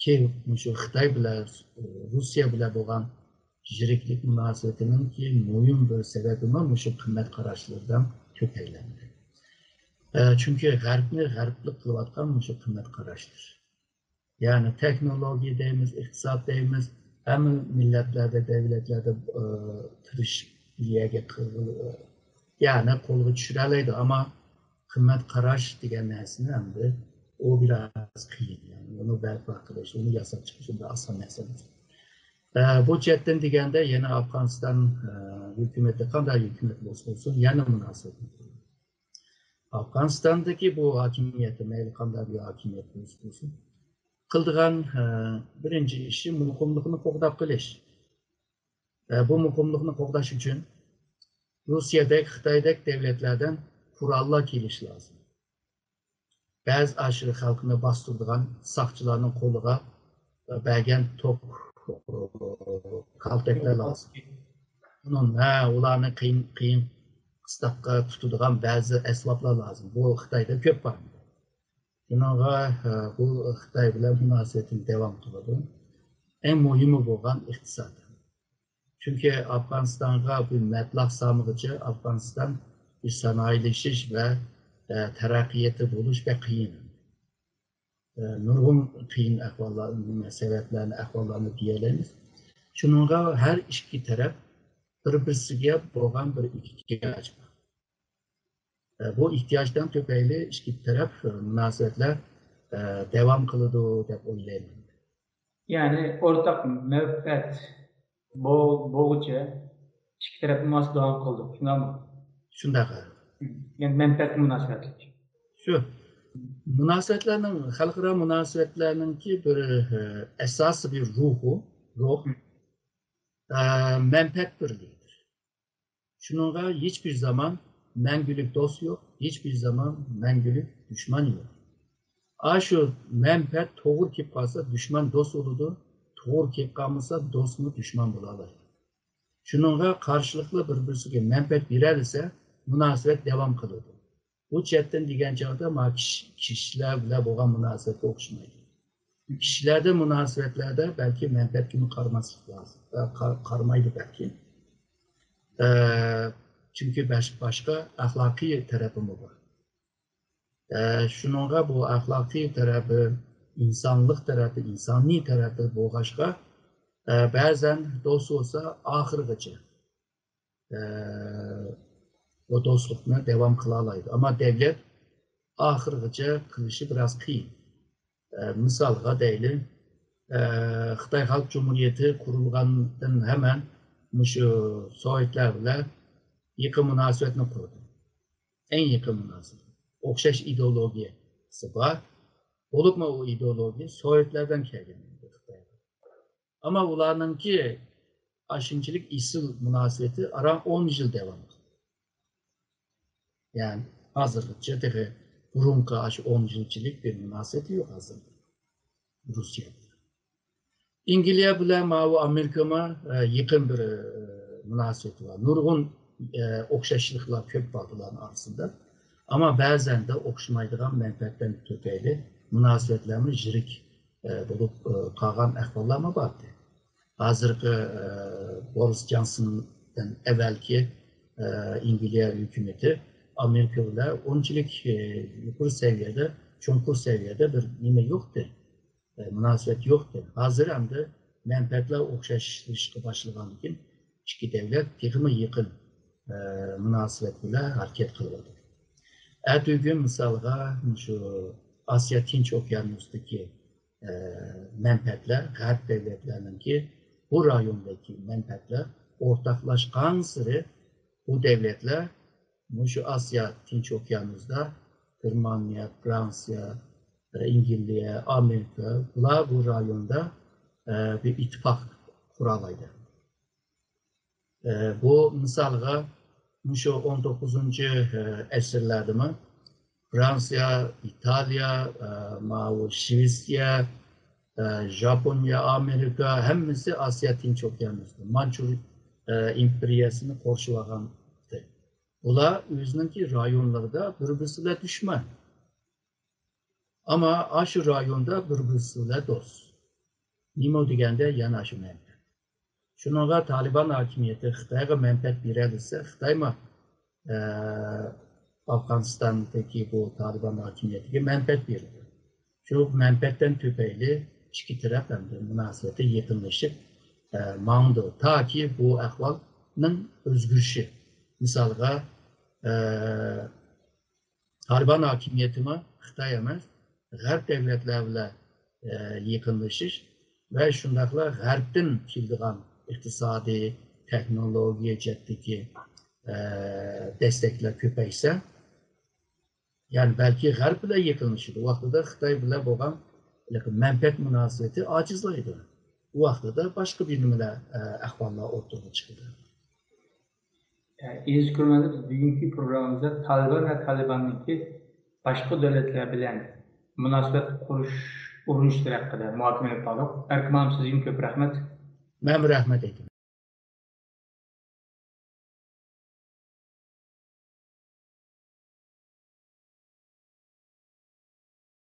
كېيىن مۇشۇ خىتاي بىلەن، ئە، روسىيە بىلەن بولغان يىرىكلىك مۇناسىۋىتىنىڭكى مۇھىم بىر سەۋەبىمۇ مۇشۇ قىممەت قاراشلىرىدىن كۆپەيلەندى. ئە، چۈنكى غەربنى غەربلىك قىلىۋاتقان مۇشۇ قىممەت قاراشتۇر. يەنى تېخنولوگىيە دەيمىز، ئىقتىساد دەيمىز، ھەممە مىللەتلەردە، دەۋلەتلەردە، ئە، تىرىشىپ بىر يەرگە قىلغىلى، ئە، يەنى قولغا چۈشۈرەلەيدۇ، ئەمما قىممەت قاراش دېگەن نەرسىنى ئەمدى ئۇ بىر ئاز قىيىن، يەنى ئۇنى بەرپا قىلىش، ئۇنى ياساپ چىقىش ئۇنداق ئاسان نەرسە ئەمەس. ئە، بۇ جەھەتتىن دېگەندە يەنە ئافغانىستان، ئە، ھۆكۈمىتى قانداق ھۆكۈمەت بولسا بولسۇن، يەنە مۇناسىۋەتنى قۇرىدۇ. ئافغانىستاندىكى بۇ ھاكىمىيەتتە مەيلى قانداق بىر ھاكىمىيەت بولسا بولسۇن، قىلىدىغان، ئە، بىرىنچى ئىشى مۇقىملىقنى قوغداپ قېلىش. ئە، بۇ مۇقىملىقنى قوغداش ئۈچۈن روسىيەدەك، خىتايدەك دەۋلەتلەردىن قوراللار كېلىشى لازىم. بەزى ئاشۇ خەلقنى باستۇرىدىغان ساقچىلارنىڭ قولىغا بەرگەن توك، كالتەكلەر لازىم. ئۇنىڭ، ھە، ئۇلارنى قىيىن، قىيىن قىستاققا تۇتىدىغان بەزى ئەسۋابلار لازىم. بۇ خىتايدا كۆپ بار. شۇنىڭغا، ھە، بۇ خىتاي بىلەن مۇناسىۋىتىنى داۋام قىلىدۇ. ئەڭ مۇھىمى بولغان ئىقتىساد. چۈنكى ئافغانىستانغا بۇ مەبلەغ سالمىغۇچە ئافغانىستان بىر سانائىيلىشىش ۋە، ئە، تەرەققىياتى بولۇش بەك قىيىن. ئە، نۇرغۇن قىيىن ئەھۋاللار، نېمە، سەۋەبلەرنى، ئەھۋاللارنى دېيەلەيمىز. شۇنىڭغا ھەر ئىككى تەرەپ بىر-بىرسىگە بولغان بىر ئېھتىياج بار. ئە، بۇ ئېھتىياجدىن تۈپەيلى ئىككى تەرەپ، ئە، مۇناسىۋەتلەر، ئە، داۋام قىلىدۇ دەپ ئويلايمەن. يەنى ئورتاق مەنپەئەت بول-، بولغۇچە ئىككى تەرەپ مۇناسىۋەت داۋام قىلىدۇ، شۇنداقمۇ؟ شۇنداق. يەنى مەنپەئەتكە مۇناسىۋەتلىك. شۇ. مۇناسىۋەتلەرنىڭ، خەلقئارا مۇناسىۋەتلەرنىڭكى بىر، ئە، ئاساسىي بىر روھى، روھ، ئە، مەنپەئەت بىرلىكىدۇر. شۇنىڭغا ھېچبىر زامان مەڭگۈلۈك دوست يوق، ھېچبىر زامان مەڭگۈلۈك دۈشمەن يوق. ئاشۇ مەنپەئەت توغرا كېلىپ قالسا، دۈشمەن دوست بولىدۇ، توغرا كېلىپ قالمىسا، دوستمۇ دۈشمەن بولالايدۇ. شۇنىڭغا قارشىلىقلار بىر-بىرسىگە مەنپەئەت بېرەلىسە، مۇناسىۋەت داۋام قىلىدۇ. بۇ جەھەتتىن دېگەن چاغدا ما كىش-، كىشىلەر بىلەن بولغان مۇناسىۋەتكە ئوخشىمايدۇ. كىشىلەردە مۇناسىۋەتلەردە بەلكى مەنپەئەتكىمۇ قارىماسلىق لازىم. ئە، قار-، قارىمايدۇ بەلكى. ئە، چۈنكى بەش-، باشقا ئەخلاقىي تەرىپىمۇ بار. ئە، شۇنىڭغا بۇ ئەخلاقىي تەرەپى، ئىنسانلىق تەرەپى، ئىنسانىي تەرەپى بولغاچقا، ئە، بەزەن دوست بولسا ئاخىرغىچە، ئە، بۇ دوستلۇقنى داۋام قىلالايدۇ. ئەمما دەۋلەت ئاخىرغىچە قىلىشى بىراز قىيىن. ئە، مىسالغا دەيلى، ئە، خىتاي خەلق جۇمھۇرىيىتى قۇرۇلغاندىن ھەمەن مۇشۇ سوۋېتلار بىلەن يېقىن مۇناسىۋەتنى قۇردى. ئەڭ يېقىن مۇناسىۋەت. ئوخشاش ئىدېئولوگىيەسى بار. بولۇپمۇ ئۇ ئىدېئولوگىيە سوۋېتلاردىن كەلگەن ئىدى خىتايغا. ئەمما ئۇلارنىڭكى ئاشۇنچىلىك ئېسىل مۇناسىۋىتى ئاران ئون يىل داۋام قىلدى. يەنى ھازىرغىچە تېخى بۇرۇنقى ئاشۇ ئون يىلچىلىك بىر مۇناسىۋىتى يوق ھازىر روسىيە بىلەن. ئەنگلىيە بىلەن ماۋۇ ئامېرىكىمۇ، ئە، يېقىن بىر، ئە، مۇناسىۋىتى بار. نۇرغۇن، ئە، ئوخشاشلىقلار كۆپ بار بۇلارنىڭ ئارىسىدا. ئەمما بەزەندە ئوخشىمايدىغان مەنپەئەتلەر تۈپەيلى مۇناسىۋەتلەرمۇ يىرىك، ئە، بولۇپ، ئە، قالغان ئەھۋاللارمۇ بار ئىدى. ھازىرقى، ئە، بورىس جانسوندىن ئەۋۋەلكى، ئە، ئەنگلىيە ھۆكۈمىتى ئامېرىكا بىلەن ئۇنچىلىك، ئە، يۇقىرى سەۋىيەدە، چوڭقۇر سەۋىيەدە بىر نېمە يوق ئىدى. ئە، مۇناسىۋەت يوق ئىدى. ھازىر ئەمدى مەنپەئەتلەر ئوخشاشلىشىشقا باشلىغاندىن كېيىن ئىككى دەۋلەت تېخىمۇ يېقىن، ئە، مۇناسىۋەت بىلەن ھەرىكەت قىلىۋاتىدۇ. ئەتىگۈن مىسالغا مۇشۇ ئاسىيا تىنچ ئوكيانۇستىكى، ئە، مەنپەئەتلەر غەرب دەۋلەتلەرنىڭكى بۇ رايوندىكى مەنپەئەتلەر ئورتاقلاشقانسېرى بۇ دەۋلەتلەر مۇشۇ ئاسىيا تىنچ ئوكيانۇسىدا گېرمانىيە، فرانسىيە، ئەنگلىيە، ئامېرىكا، بۇلار بۇ رايوندا، ئە، بىر ئىتتىپاق قۇرالايدۇ. ئە، بۇ مىسالغا مۇشۇ ئون توققۇزىنچى، ئە، ئەسىرلەردىمۇ فرانسىيە، ئىتالىيە، ئە، ماۋۇ شىۋېتسىيە، ئە، ژاپونىيە، ئامېرىكا، ھەممىسى ئاسىيا تىنچ ئوكيانۇسىدا مانچۇر، ئە، ئىمپېرىيەسىنى قورشىۋالغان. بۇلار ئۆزىنىڭكى رايونلىرىدا بىر-بىرسى بىلەن دۈشمەن. ئەمما ئاشۇ رايوندا بىر-بىرسى بىلەن دوست. نېمە دېگەندە يەنە شۇ مەنپەئەت. شۇنىڭغا تالىبان ھاكىمىيىتى خىتايغا مەنپەئەت بېرەلىسە، خىتايمۇ، ئە، ئافغانىستاندىكى بۇ تالىبان ھاكىمىيىتىگە مەنپەئەت بېرىدۇ. شۇ مەنپەئەتتىن تۈپەيلى ئىككى تەرەپ ئەمدى مۇناسىۋىتى يېقىنلىشىپ، ئە، ماڭىدۇ. تاكى بۇ ئەھۋالنىڭ ئۆزگىرىشى. مىسالغا، ئە، تالىبان ھاكىمىيىتىمۇ خىتاي ئەمەس، غەرب دەۋلەتلەر بىلەن، ئە، يېقىنلىشىش ۋە شۇنداقلا غەربتىن كېلىدىغان ئىقتىسادىي، تېخنولوگىيە جەھەتتىكى، ئە، دەستەكلەر كۆپەيسە، يەنى بەلكى غەرب بىلەن يېقىنلىشىدۇ. ئۇ ۋاقتىدا خىتاي بىلەن بولغان مەنپەئەت مۇناسىۋىتى ئاجىزلايدۇ. ئۇ ۋاقتىدا باشقا بىر نېمىلەر، ئە، ئەھۋاللار ئوتتۇرىغا چىقىدۇ. ئەزىز كۆرۈرمەنلەر، بىز بۈگۈنكى پروگراممىمىزدا تالىبان ۋە تالىباننىڭكى باشقا دۆلەتلەر بىلەن مۇناسىۋەت قۇرۇش ئۇرۇنۇشلىرى ھەققىدە مۇھاكىمە ئېلىپ باردۇق. ئەركىن مۇئەللىم، سىزگىمۇ كۆپ رەھمەت. مەنمۇ رەھمەت ئېيتىمەن.